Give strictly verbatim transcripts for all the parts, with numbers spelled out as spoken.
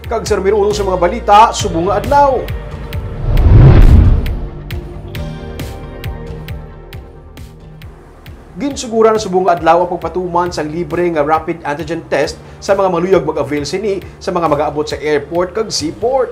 Kag sa numero uno sa mga balita, subong nga adlaw. Ginsuguran subong nga adlaw ang pagpatuman sang libre nga rapid antigen test sa mga maluyag mag-avail sini sa mga mag-aabot sa airport kag seaport.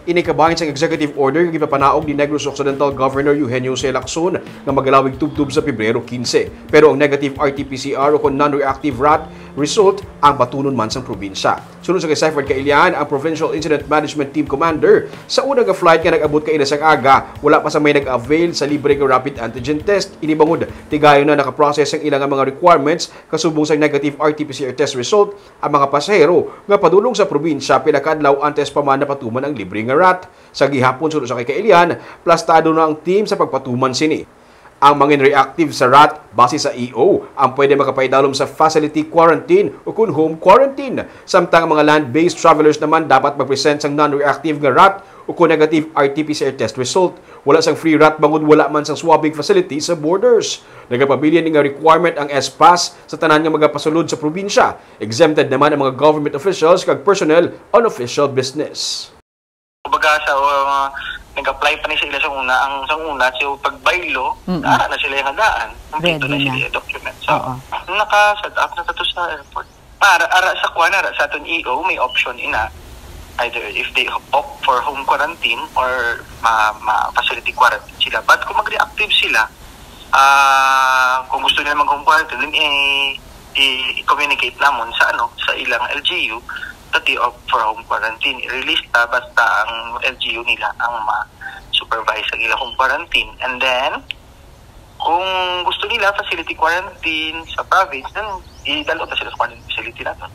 Ini kabahin sang executive order nga ginpapanaog ni Negros Occidental Governor Eugenio C. Lacson nga magalawig tubtob sa Pebrero quince. Pero ang negative R T P C R o kon non-reactive rat result ang batunon man sang probinsya. Suno sa kay Seifert Kailian, ang Provincial Incident Management Team Commander, sa una nga flight nga nag-abot kaina sang aga, wala pa sa may nag-avail sa libre nga rapid antigen test. Ini bangod, tigayon na nakaprocess ang ila nga mga requirements kasubong sa negative R T P C R test result ang mga pasahero nga padulong sa probinsya pila ka adlaw antes pa man napatuman ang libre nga rat. Sa gihapon, suno sa kay Kailian, plastado na ang team sa pagpatuman sini. Ang mangin reactive sa rat base sa E O ang pwede makapaidalom sa facility quarantine o kun home quarantine, samtang ang mga land-based travelers naman dapat mag-present sang non-reactive nga rat o kun negative R T P C R test result. Wala sang free rat bangod wala man sang swabbing facility sa borders. Nagapabilin nga requirement ang S-Pass sa tanan nga magapasulod sa probinsya. Exempted naman ang mga government officials kag personnel on official business. Kumbaga, sa, uh, nag-apply pa ni sa ila sa una, ang sa una, so pag by law, Mm-mm. ara na sila yung hadaan. Kompleto Ready na na. sila yung document. So, Oo. naka-set up na to sa airport. Ara, ara sa kwan, ara sa aton E O, may option ina. Either if they opt for home quarantine or ma, ma facility quarantine sila. But kung mag-reactive sila, ah, kung gusto nila mag-home quarantine, then i-, i-communicate namon sa, ano, sa ilang L G U that they opt for home quarantine. I-release ta basta ang L G U nila ang ma-supervise ang ilang home quarantine. And then, kung gusto nila facility quarantine sa province, then idalo ta sila sa quarantine facility naton.